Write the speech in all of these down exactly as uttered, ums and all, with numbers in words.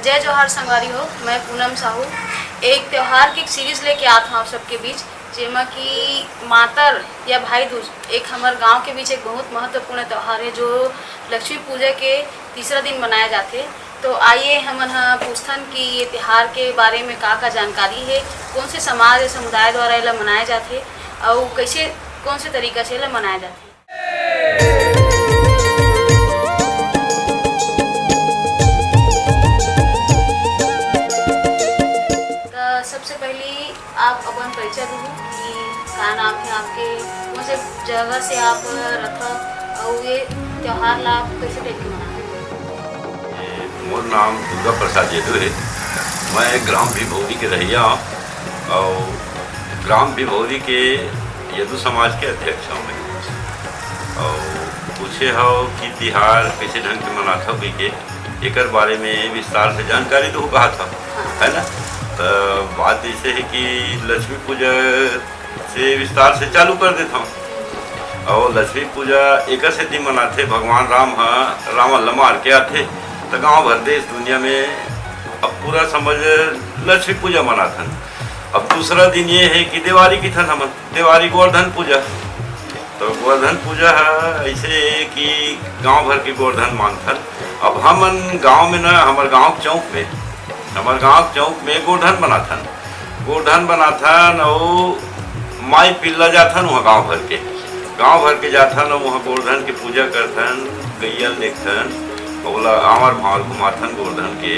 जय जोहार संगवारी हो, मैं पूनम साहू। एक त्योहार के एक सीरीज लेके आत हूँ आप सबके बीच, जेमा कि मातर या भाई दूज एक हमर गांव के बीच एक बहुत महत्वपूर्ण त्योहार है, जो लक्ष्मी पूजा के तीसरा दिन मनाया जाथे। तो आइए हमन ह पूछथन कि ये त्योहार के बारे में का का जानकारी है, कौन से समाज या समुदाय द्वारा एला मनाया जाथे, अउ कैसे, कौन से तरीका से एला मनाया जाथे। त सबसे पहली आप अपन परिचय दू कि का नाम है आपके, कौन से जगह से आप रथव, अउ ये त्योहार ला आप कैसे टाइप के मनाते? मोर नाम दुर्गा प्रसाद यदु है। मैं ग्राम भिभौरी के रहइया हूँ और ग्राम भिभौरी के यदु समाज के अध्यक्ष हूँ मैं। और पूछे हो कि तिहार कैसे ढंग के मनाथव कहि के, एकर बारे में विस्तार से जानकारी दो कहा था, है ना? तो बात ऐसे है कि लक्ष्मी पूजा से विस्तार से चालू कर देता हूँ। और लक्ष्मी पूजा एकर सेती मनाथे, भगवान राम ह रावण ल मार के आथे, त गांव भर देश दुनिया में अब पूरा समझ लक्ष्मी पूजा मनाथन। अब दूसरा दिन ये है कि देवारी किथन हमन, देवारी गोवर्धन पूजा। तो गोवर्धन पूजा ह ऐसे है कि गांव भर के गोवर्धन मानथन। अब हमन गांव में ना, हमर गांव चौक में, हमर गांव चौक में गोवर्धन बनाथन। गोवर्धन बनाथन अउ माई पिल्ला जाथन वहाँ गांव भर के, गांव भर के जाथन अउ वहाँ गोवर्धन के पूजा करथन, गैया ल देखथन, ओला आंवर भांवर घुमाथन गोवर्धन के,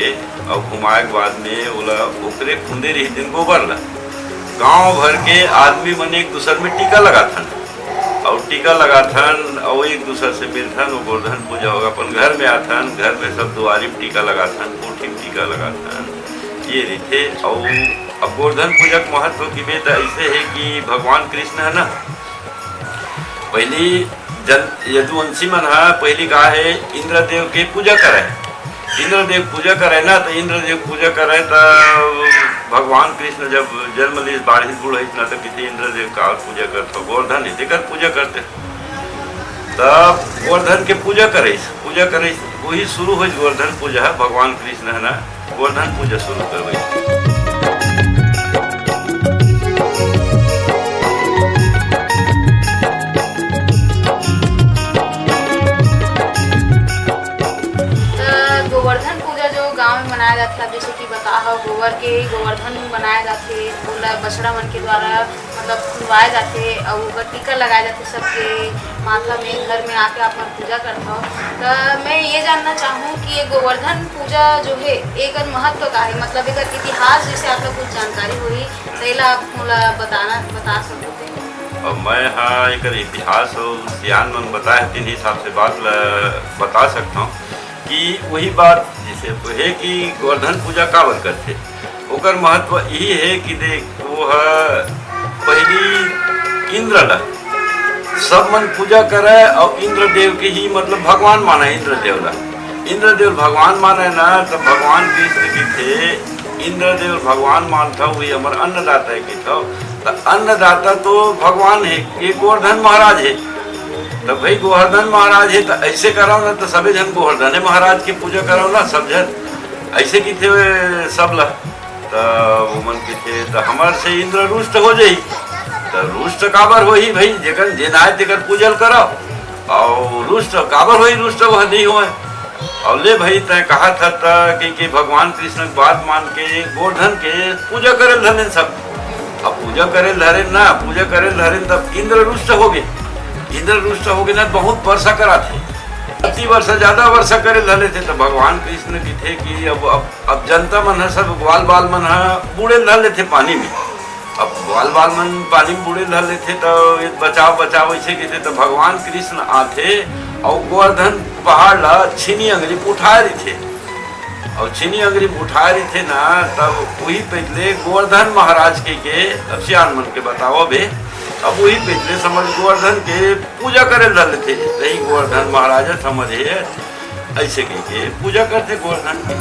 अउ घुमाए के बाद में ओला ओकरे खुंदे रही दिन गोबर ला गांव भर के आदमी मन एक दूसर में टीका लगाथन। अउ टीका लगाथन अउ एक दूसर से मिलथन। वो गोवर्धन पूजा होगा, अपन घर में आथन, घर में सब दुआरी में टीका लगाथन, कोठी में टीका लगाथन, ये रहिथे। अउ अब गोवर्धन पूजा के महत्व की बेत ऐसे है कि भगवान कृष्ण है ना, पहली जन यदुवंशी मन ह पहली का है, इंद्रदेव के पूजा करे। इंद्रदेव पूजा करे ना, तो इंद्रदेव पूजा करे तो भगवान कृष्ण जब जन्म लीस, बाढ़िस बूढ़ होइस ना, तो किथे इंद्रदेव का पूजा करत हो, गोवर्धन है, तेकर पूजा करते। तब गोवर्धन के पूजा करे, पूजा करे, वही शुरू हो गोवर्धन पूजा है। भगवान कृष्ण है ना, गोवर्धन पूजा शुरू करवाई। त गोवर्धन पूजा जो गांव में मनाया जाथे, आप जैसे कि बता हो, गोबर के गोवर्धन बनाया जाथे, ओला बछड़ा मन के द्वारा मतलब खुलवाया जाथे, अउ ओकर टीका लगाया जाथे सबके माथा में, घर में आके आप मन पूजा करथव। त मैं ये जानना चाहूँ कि ये गोवर्धन पूजा जो है, एकर महत्व का है, मतलब एकर इतिहास जैसे आप लोग कुछ जानकारी होही, त एला आप मोला बताना, बता सकते हैं। अब मैं हा एकर इतिहास और सियान मन बताए हतिन हिसाब से बात ला बता सकता हूँ कि वही बात जैसे है कि गोवर्धन पूजा काबर करथे, ओकर महत्व यही है कि देख, वो ह पहली इंद्र ला सब मन पूजा करे और इंद्रदेव के ही मतलब भगवान माने इंद्रदेव ला। इंद्रदेव भगवान माने ना, तो भगवान कृष्ण किथे, इंद्रदेव भगवान मानथव, वही हमर अन्नदाता है किथव। तो अन्नदाता तो भगवान है, ये गोवर्धन महाराज है। तो भाई गोवर्धन महाराज है, तो ऐसे कराओ ना, तो सभी जन गोवर्धन महाराज की पूजा कराओ ना, सब जन ऐसे किथे सब ला। त ओमन कहिथे, "त हमर से इंद्र रुष्ट हो जाही।" त रुष्ट काबर होही भाई, जेकर जेन आय तेकर पूजल करव। अउ रुष्ट काबर होही, रुष्ट वह नहीं होय। अउ ले भाई, तैं कहा था त कि, कि भगवान कृष्ण के बात मान के गोवर्धन के पूजा करे धरेन सब। अब पूजा करे धरेन ना, पूजा करे धरेन तब इंद्र रुष्ट हो गए। इंद्र रुष्ट हो गए ना, बहुत वर्षा कराथे, अति वर्षा, ज्यादा वर्षा करे धरे थे। तो भगवान कृष्ण कहिथे कि अब, अब अब जनता मन ह सब, ग्वाल बाल मन ह बूड़े ल धर लेथे पानी में। अब ग्वाल बाल मन पानी में बूड़े ल धर लेथे, तो ये बचाव बचाव ऐसे कहिथे। तो भगवान कृष्ण आथे अउ गोवर्धन पहाड़ ला छीनी अंगरी में उठाए रहिथे। अउ छीनी अंगरी में उठाए रहिथे ना, तब वही पहले गोवर्धन महाराज के, के अब सियान मन के बताओ बे, अब वही पहले समझ गोवर्धन के पूजा करे ल धर लेथे। यही गोवर्धन महाराज समझ हे, ऐसे कहिके पूजा करथे गोवर्धन के।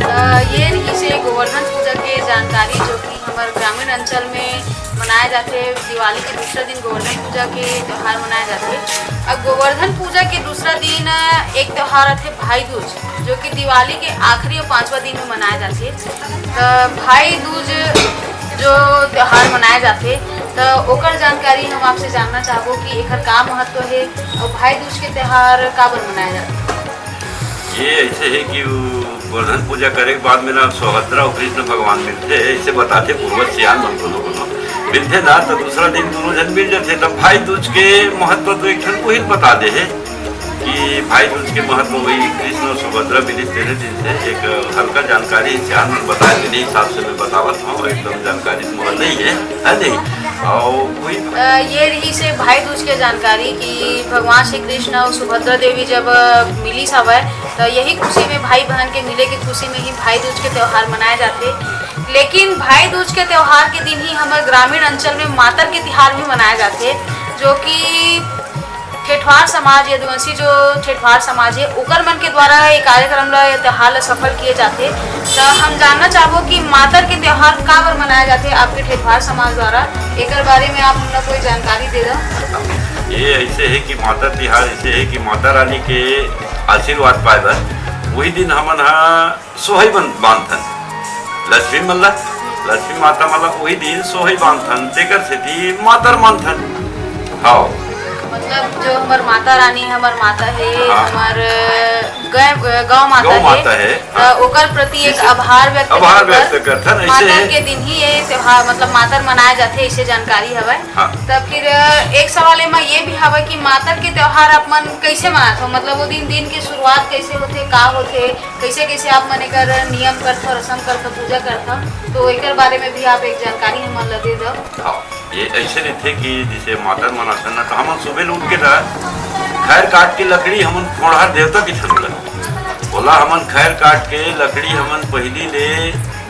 त ये रहिस हे गोवर्धन पूजा के जानकारी, जो कि हमर ग्रामीण अंचल में मनाए जाथे दिवाली के दूसरा दिन गोवर्धन पूजा के त्योहार मनाए जाथे। अब गोवर्धन पूजा के दूसरा दिन एक त्योहार आथे भाई दूज, जो कि दिवाली के आखिरी और पांचवा दिन में मनाए जाथे। त भाई दूज जो त्योहार मनाए जाथे, त ओकर जानकारी हम आपसे जानना चाहबो कि एकर का महत्व हे और भाई दूज के त्योहार काबर मनाए जाथे। ये ऐसे है कि वो गोवर्धन पूजा करे के बाद में ना सुभद्रा और कृष्ण भगवान मिलते हैं, ऐसे बताते पूर्वज सियान मन कोनो कोनो मिलते ना, तो दूसरा दिन दोनों जन मिल जाते। तब भाई दूज के महत्व तो एक ठन वही बता दे है कि भाई दूज के महत्व वही कृष्ण और सुभद्रा मिलिस तेरे दिन से एक हल्का जानकारी सियान मन बताए, मेरे हिसाब से मैं बतावत हूँ, एकदम जानकारी तो मोर नहीं है, है नहीं? और वही अ, ये रही से भाई दूज के जानकारी कि भगवान श्री कृष्ण और सुभद्रा देवी जब, अ, मिलिस हवय, त यही खुशी में, भाई बहन के मिले के खुशी में ही भाई दूज के त्योहार मनाए जाथे। लेकिन भाई दूज के त्योहार के दिन ही हमर ग्रामीण अंचल में मातर के तिहार भी मनाए जाथे, जो कि ठेठवार समाज, यदुवंशी जो ठेठवार समाज है, ओकर मन के द्वारा ये कार्यक्रम ला, ये त्योहार ला सफल किए जाथे। त हम जानना चाहबो कि मातर के त्योहार काबर मनाए जाथे आपके ठेठवार समाज द्वारा, एकर बारे में आप हमला कोई जानकारी दे दो। ये ऐसे है कि मातर तिहार ऐसे है कि माता रानी के आशीर्वाद पाए बर वही दिन हमन हा सोहई बन बांधथन। लक्ष्मी मन ला, लक्ष्मी माता मन ला वही दिन सोहई बांधथन, तेकर सेती मातर मानथन। हाँ। मतलब जो हमर माता रानी, हमर माता है, हाँ। हमर गै-, गौ माता गौ है, माता है, त हाँ। ओकर प्रति एक जैसे आभार व्यक्त आभार करे बर व्यक्त करथन, ऐसे मातर है। के दिन ही ये त्योहार, मतलब मातर मनाए जाथे, ऐसे जानकारी हवय। हाँ। त फिर एक सवाल एमा ये भी हवय कि मातर के त्योहार आप मन कैसे मनाथो? मतलब वो दिन, दिन के शुरुआत कैसे होथे, का होथे? कैसे कैसे आप मन एकर नियम करथव, रसम करथव, पूजा करथव, तो एकर बारे में भी आप एक जानकारी हमन ला दे दव। हाँ, ये ऐसे रहिथे कि जैसे मातर मन आथन ना, तो हमन सुबह ले उठ के ना खैर काट के लकड़ी हमन फोड़हर देवता के ठन ला। ओला हमन खैर काट के लकड़ी हमन पहिली ले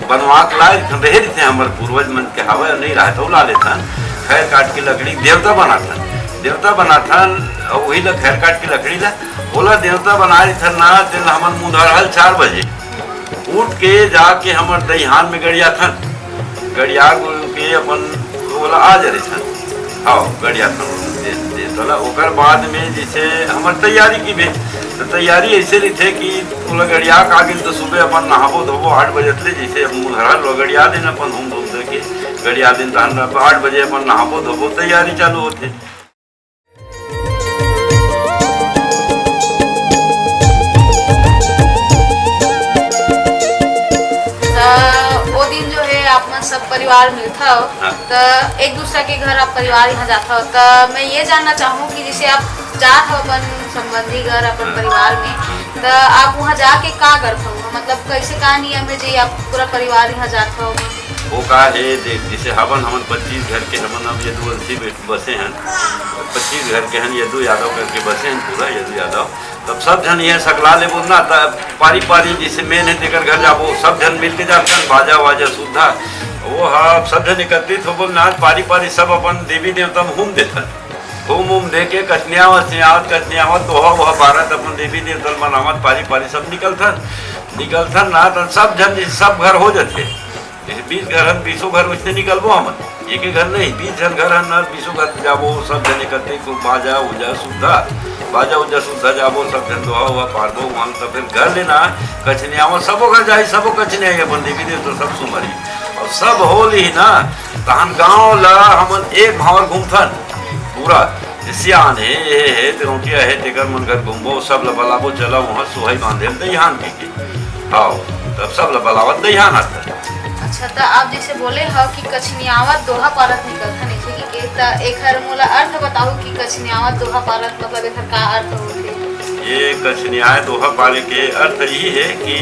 बनवा के लाए रहिथन, रहे रहिथे हमर पूर्वज मन के हावय, नहीं रहे तो ला लेथन। खैर काट के लकड़ी देवता बनाथन, देवता बनाथन, अउ वही ला खैर काट के लकड़ी ला ओला देवता बनाए रहिथन ना, तेन हमन मुंधरहल चार बजे उठ के जाके हमर दइहान में गड़ियाथन। गड़िया के अपन ओला आ जा रहिथन। हाँ, गड़ियाथन दे-, देवता ला। ओकर बाद में जैसे हमर तैयारी की बे, तो तैयारी ऐसे रहिथे कि ओला गड़िया के आ गेल तो सुबह अपन नहाबो धोबो आठ बजे ले, जैसे मुंधरहल ला गड़िया दिन अपन हूम धूम दे के गड़िया दिन तहन आठ बजे अपन नहाबो धोबो तैयारी चालू होथे। त ओ दिन जो है आप मन सब परिवार मिलथव, हाँ। त एक दूसरा के घर आप परिवार यहाँ जाथव, त मैं ये जानना चाहूँ कि जैसे आप जात हव अपन संबंधी घर, अपन हाँ। परिवार में, त आप वहाँ जाके का करथव? मतलब कैसे का नियम है जे आप पूरा परिवार यहाँ जाथव? वो का है, देख, जैसे हवन हमन पच्चीस घर के हमन अब यदुवंशी बसे हन, पच्चीस घर के हन, यदु यादव करके बसे हन पूरा, यदु यादव। तब सब झन ये सकला लेबो ना, त पारी पारी जैसे मेन है तेकर घर जाबो, सब झन मिल के जाथन, बाजा वाजा सुद्धा। वो हा, सब झन एकत्रित होबो ना, पारी पारी सब अपन देवी देवता में हूम देथन। हूम हूम दे के कछनियावत, कछनियावत, कछनियावत, दोहा वोहा पारत अपन देवी देवता ल मनावत, पारी पारी सब निकलथन। निकलथन ना, त सब झन जैसे सब घर हो जाथे। जैसे बीस घर हन, बीसों घर वैसने निकलबो हमन। एक एक घर नहीं, बीस झन घर हन ना, बीसों घर जाबो, सब झन एकत्रित, खूब बाजा उजा सुद्धा, बाजा उजा सुद्धा जाबो, सब झन दोहा उहा पारबो, वहाँ त फिर घर लेना, कछनियावत, सबो घर जाही, सबो कछनियाही अपन देवी देवता सब सुमरी। और सब हो ली ना, तहन गाँव ला हमन एक भांवर घूमथन पूरा। सियान हे, ये हे, तेरौटिया हे, तेकर मन घर घूमबो, सब ला बलाबो, चला वहाँ सोहई बांधे ल दइहान के। हाँ, तब सब ला बलावत दइहान आता। अच्छा, त आप जैसे बोले हव कि कछनियावत दोहा पारत निकलथन, ऐसे कि के, त एकर मोला अर्थ बताओ कि कछनियावत दोहा पारत मतलब एकर का अर्थ होथे? ये कछनियाए दोहा पारे के अर्थ यही है कि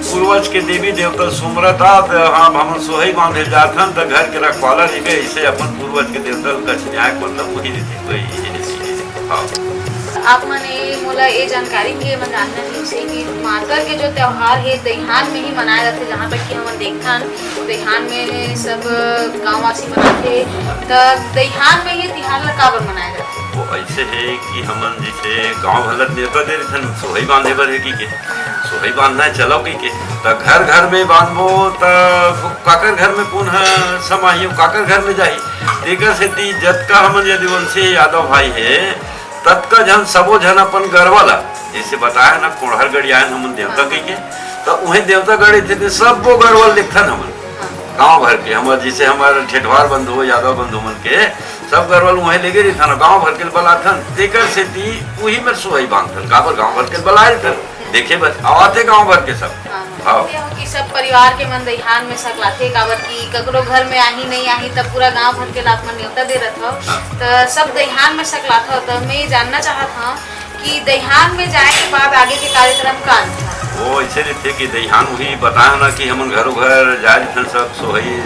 पूर्वज के देवी देवता सुमरत आ, त हाँ, हमन सोहई बांधे जाथन, त घर के रखवाला रहिबे, ऐसे अपन पूर्वज के देवता ल कछनियाए के मतलब वही रहिथे, वही है। हाँ। आप मन ए, मोला ए जानकारी के मन जानना हे से कि मातर के जो त्योहार हे, दइहान में ही मनाए जाथे, जहाँ तक कि हमन देखथन, दइहान में सब गाँववासी मनाथे, त दइहान में ही तिहार ला काबर मनाए जाथे? वो ऐसे हे कि हमन जैसे गाँव भर ल नेवता दे रहिथन, सोहई बांधे बर हे कि के, सोहई बांधना है, चलो कि के, त घर घर में बांधबो, त काकर घर में कोन ह समाही, काकर घर में जाही, तेकर सेती जतका हमन यदुवंशी यादव भाई हे, ततका झन, सबो झन अपन गरवा ला, जैसे बताए ना, कोंड़हर गड़ियान हमन देवता कहिके, त उहें देवता गड़ी थे, सब्बो गरवा ल देखथन हमन। गांव भर के हमर, जैसे हमर ठेठवार बंधु, यादव बंधु मन के, सब गरवा ल उहें लेगे रहिथन, गांव भर के ल बलाथन, तेकर सेती उही में सोहई बांधथन, काबर गांव भर के ल बलाए रहिथन, देखे बर, आवाथे गांव भर के सब। हाँ। हाँ। ये हो कि सब परिवार के मन दइहान में सकलाथे, काबर कि ककरो घर में आही, नहीं आही, तब पूरा गांव भर के ला आप मन नेवता दे रथव। हाँ। त सब दइहान में सकलाथव, त मैं ये जानना चाहत हूँ कि दइहान में जाए के बाद आगे के कार्यक्रम का रहिथे? वो ऐसे रहिथे कि दइहान, वही बताया ना कि हमन घरों घर जाए रहिथन, सब सोहई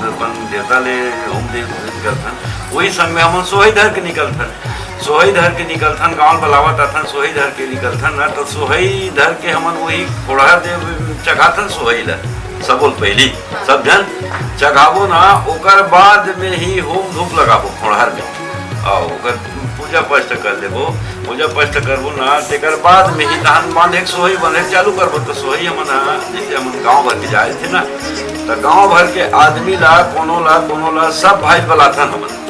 अपन देवता ले होम दे करथन, वही संग में हमन सोहई धर के निकलथन। सोहई धर के निकलथन, गांव ल बलावत आथन, सोहई धर के निकलथन ना, तो सोहई धर के हमन वही खोड़हा दे चघाथन सोहई ल, सबो ल पहिली सब झन चघाबो ना, ओकर बाद में ही होम धूप लगाबो खोड़हर में, अउ ओकर पूजा पाठ कर लेबो। पूजा पाठ करबो ना, तेकर बाद में ही तहन बांधे के सोहई बंधे के चालू करबो। तो सोहई हमन ह, जैसे हमन गांव भर के जाए थे ना, तो गांव भर के आदमी ला, कोनो ला, कोनो ला, सब भाई बलाथन हमन।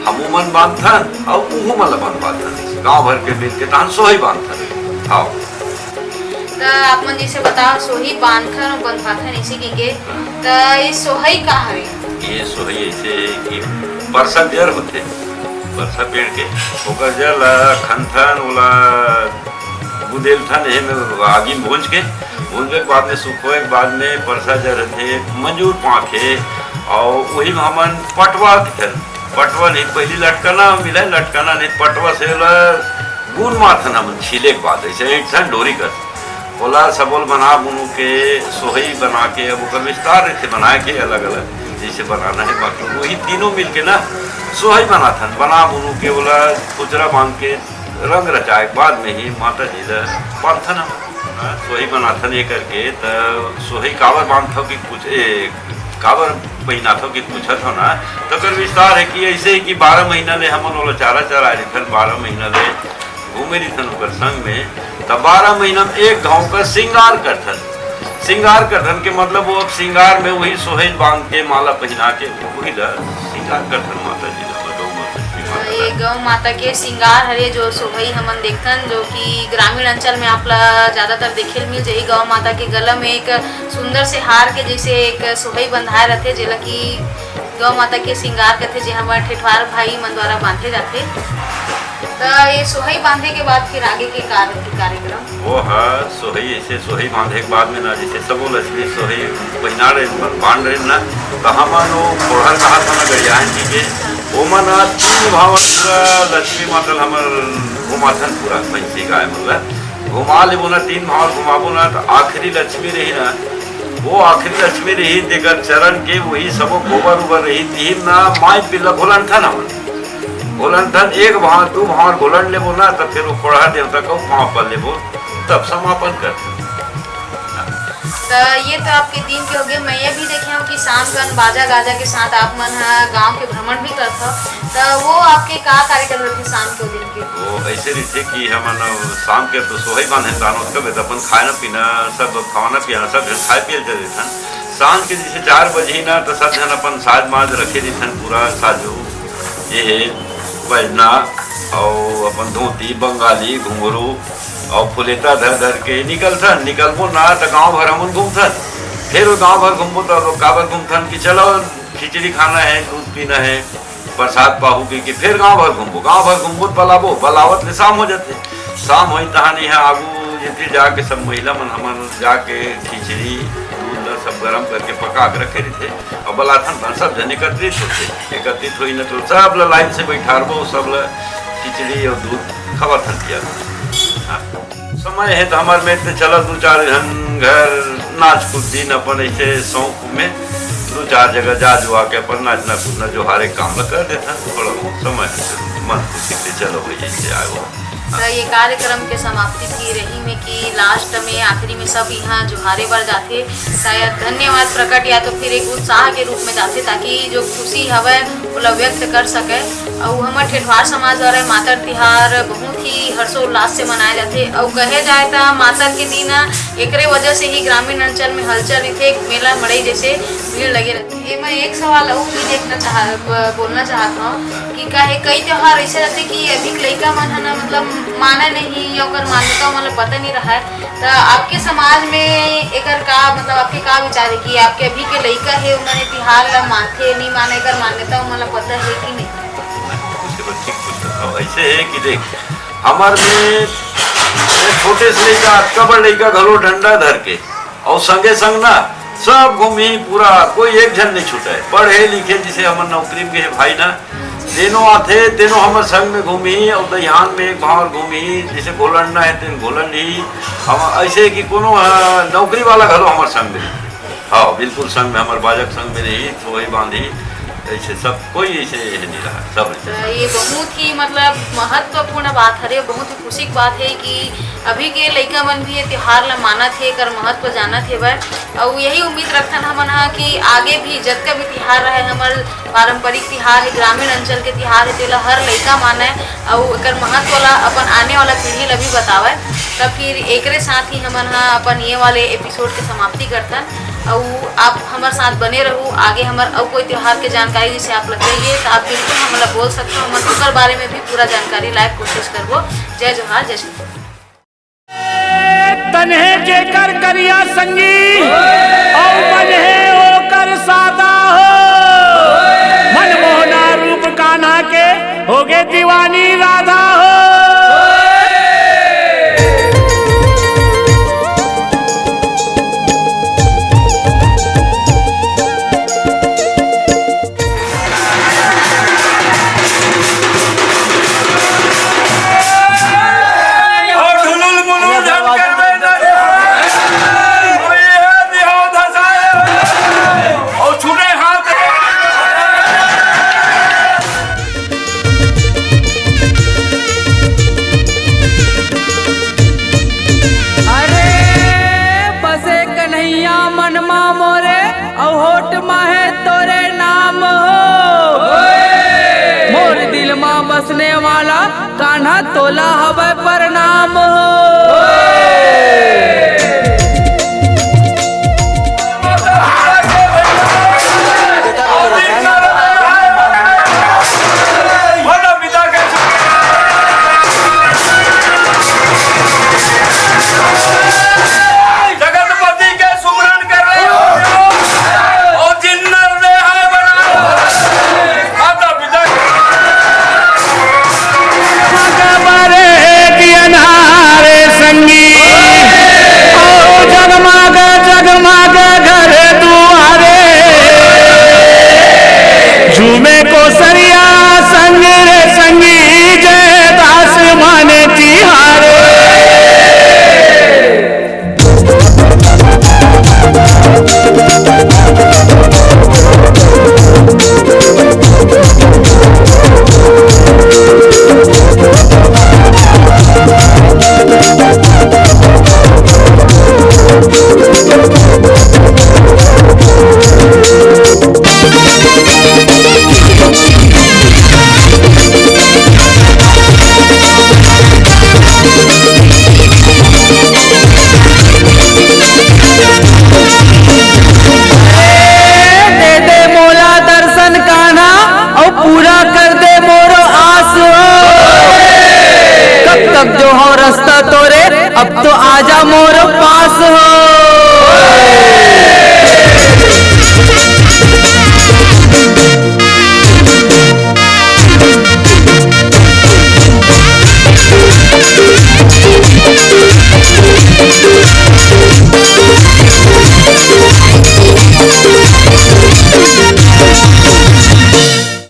हमू मन बांधथन अउ उहू मन ल बंधवाथन। गांव भर के मिल के तहन सोहई बांधथन। हाँ। त आप मन जैसे बताओ, सोहई बांधथन अउ बंधवाथन, इसे कहिके। त ये सोहई का हवे? ये सोहई ऐसे कि परसा जर होथे, परसा पेड़ के, ओकर जर ल खनथन, ओला गुदेलथन, एमे आगी में भूंज के, भूंजे के बाद में, सुखोए के बाद में परसा जर होथे, मंजूर पाके, अउ उही में हमन पटवा कथन। पटवा नहीं, पहिली लटकना मिले, लटकना नहीं, पटवा से ओला गुन मारथन हमन, छीले के बाद ऐसे एक ठन डोरी कर, ओला सबो ल बना बुनू के सोहई बना के, अब ओकर विस्तार रहिथे बनाए के अलग-अलग, जैसे बनाना है, बाकी वही तीनों मिल के ना सोहई बनाथन, बना बुनू के ओला खुचरा बांध के रंग रचाए के बाद में ही माता जी ल बांधथन हमन। हाँ, सोहई बनाथन ये करके, त सोहई काबर बांधथव कि कुछ, ए, काबर पहिनाथव कि पूछत हव ना, त ओकर विस्तार है कि ऐसे ही कि बारह महीना ले हमन ओला चारा चराए रहिथन, बारह महीना ले घूमे रहिथन ओकर संग में, त बारह महीना में एक घाव का श्रृंगार करथन। श्रृंगार करथन के मतलब वो अब श्रृंगार में वही सोहई बांध के माला पहिना के वही ला श्रृंगार करथन माता जी ला, गौ माता, श्री माता ये ला। गौ माता के श्रृंगार हरे जो सोहई हमन देखथन, जो कि ग्रामीण अंचल में आप ला ज्यादातर देखे ल मिल जाही। गौ माता के गला में एक सुंदर से हार के जैसे एक सोहई बंधाए रथे, जेला कि गौ माता के श्रृंगार कथे, जे हमर ठेठवार भाई मन द्वारा बांधे जाथे। त ये सोहई बांधे के बाद फिर आगे के का रथे कार्यक्रम? वो ह सोहई, ऐसे सोहई बांधे के बाद में ना, जैसे सबो लक्ष्मी सोहई पहिना रहे, बांध रहे ना, त हमन वो खोड़हर कहा था ना, गड़ियाहन जी के, ओमन ह तीन भावन पूरा लक्ष्मी माता ल हमर घुमाथन पूरा भैंसी गाय मन ल घुमा लेबो ना, तीन भावन घुमाबो ना, त आखिरी लक्ष्मी रही ना, वो आखिरी लक्ष्मी रही, तेकर चरण के वही सबो गोबर उबर रही, तीन ना माई पिल्ला घोलनथन हमन। घोलनथन एक भांवर, दू भांवर घोलन लेबो ना, तब फिर वो खोड़हा देवता को पांव पर लेबो, तब समापन करथन। त ये तो आपके दिन के होगे। मैं ये भी देखे हूँ कि शाम के बाजा गाजा के साथ आप मन ह गांव के भ्रमण भी करथव, त वो आपके का कार्यक्रम रहिथे शाम के दिन के? वो ऐसे रहिथे कि हमन शाम के तो सोहई बांधे दान होत कबे, त अपन खाना पीना, सब खाना पीना, सब झन खाए पिए चले जाथन। शाम के जैसे चार बजे ही ना, तो सब झन अपन साज माज रखे रहिथन, पूरा साजू, ये बजना, अउ अपन धोती, बंगाली, घुंघरू, अउ फुलेता धर धर के निकलथन। निकलबो ना, त गांव भर हमन घूमथन। फिर वो गांव भर घूमबो, त लोग काबर घूमथन कि चलो, खिचड़ी खाना है, दूध पीना है, प्रसाद पाहू कहिके, फिर गांव भर घूमबो। गांव भर घूमबो त बलाबो, बलावत ले शाम हो जाथे। शाम होई तहान इहां आगू जेती जाके सब महिला मन हमन जाके खिचड़ी, दूध ल सब गरम करके पका के रखे रहिथे। अब बलाथन तहान सब झन एकत्रित होथे। एकत्रित होई न तो सब ल लाइन से बैठारबो, सब ल खिचड़ी अउ दूध खवाथन पियाथन। हाँ। समय हे त हमर में त चला दू चार झन घर नाच कुछ दिन अपन ऐसे शौक में दू चार जगह जा जुआ के अपन नाचना कूदना जोहारे काम ल कर देथन, थोड़ा बहुत समय हे। मन खुशी में चलो भैया, जैसे आगो। त ये कार्यक्रम के समाप्ति भी रही में कि लास्ट में, आखिरी में सब यहाँ जोहारे बर जाथे। शायद धन्यवाद प्रकट या तो फिर एक उत्साह के रूप में जाथे, ताकि जो खुशी हवय ओला व्यक्त कर सके। अउ हमर ठेठवार समाज द्वारा मातर तिहार बहुत ही हर्षोल्लास से मनाए जाथे। अउ कहे जाए त मातर के दिन एकरे वजह से ही ग्रामीण अंचल में हलचल रहिथे, मेला मड़ई जैसे भीड़ लगे रहिथे। एमा एक सवाल अउ भी देखना चाह-, ब-, बोलना चाहत हव कि काहे कई त्योहार ऐसे रहथे कि अभी के लइका मन ह ना, मतलब, माने नहीं या ओकर मान्यता मन ल पता नहीं रहय, त आपके समाज में एकर का, मतलब, आपके का विचार है कि आपके अभी के लइका है, उमन ए तिहार ल मानथे नहीं माने, एकर मान्यता उमन ल पता है कि नहीं? ऐसे है कि देख, हमार में छोटे से लइका, अतका बड़ लइका घलो डंडा धर के अउ संगे संग ना सब घूमही पूरा, कोई एक झन नहीं छूटे। पढ़े लिखे, जैसे हमर नौकरी में गए भाई ना, तेनो आथे, तेनो हमर संग में घूमही, अउ दइहान में एक भांवर घूमही, जैसे घोलंडना है, तेन घोलंड ही। हम ऐसे कि कोनो, अ, नौकरी वाला घलो हमर संग में। हाँ, बिल्कुल संग में, हमर बाजक संग में रही, तो वही बांधी, ऐसे सब कोई ऐसे ये नहीं रहा, सब ऐसे। त ये बहुत ही, मतलब, महत्वपूर्ण बात हरे, बहुत ही खुशी के बात है कि अभी के लइका मन भी ये त्योहार ला मानत हे, एकर महत्व जानत हेवय। अउ यही उम्मीद रखथन हमन ह कि आगे भी जतका भी तिहार रहे, हमर पारंपरिक तिहार हे, ग्रामीण अंचल के तिहार हे, तेला हर लइका मानय अउ एकर महत्व ला अपन आने वाला पीढ़ी ला भी बतावय। त फिर एकरे साथ ही हमन ह अपन ये वाले एपिसोड के समाप्ति करथन। अउ आप हमर साथ बने रहू, आगे हमर अउ कोई त्योहार के जानकारी जैसे आप ला चाहिए त आप बिल्कुल हमन ला बोल सकते हो, हमन ओकर बारे में भी पूरा जानकारी लाए के कोशिश करबो। जय जोहार, जय छत्तीसगढ़। तन हे जेकर करिया संगी, अउ मन हे ओकर सादा हो। मनमोहना रूप कान्हा के, होगे दीवानी राधा हो। अरे बसे कन्हैया मनमा मोरे, अउ होठ मा हे तोरे नाम हो। मोर दिल मा बसने वाला कान्हा तोला हवय प्रणाम हो। जगतपति के सुमरन कर रहे हो और जिन नर ने है बनाया, माता पिता के मग बरे दियना रे संगी, ओ जगमग जगमग घर दुआरे, झूमे कोसरिया संग रे संगी, जय दास मन तिहारे। दे दे मोला दर्शन कान्हा, अउ पूरा कर दे मोरो आस हो। कब तक जो हो रास्ता तोरे, अब तो आजा मोरो पास हो।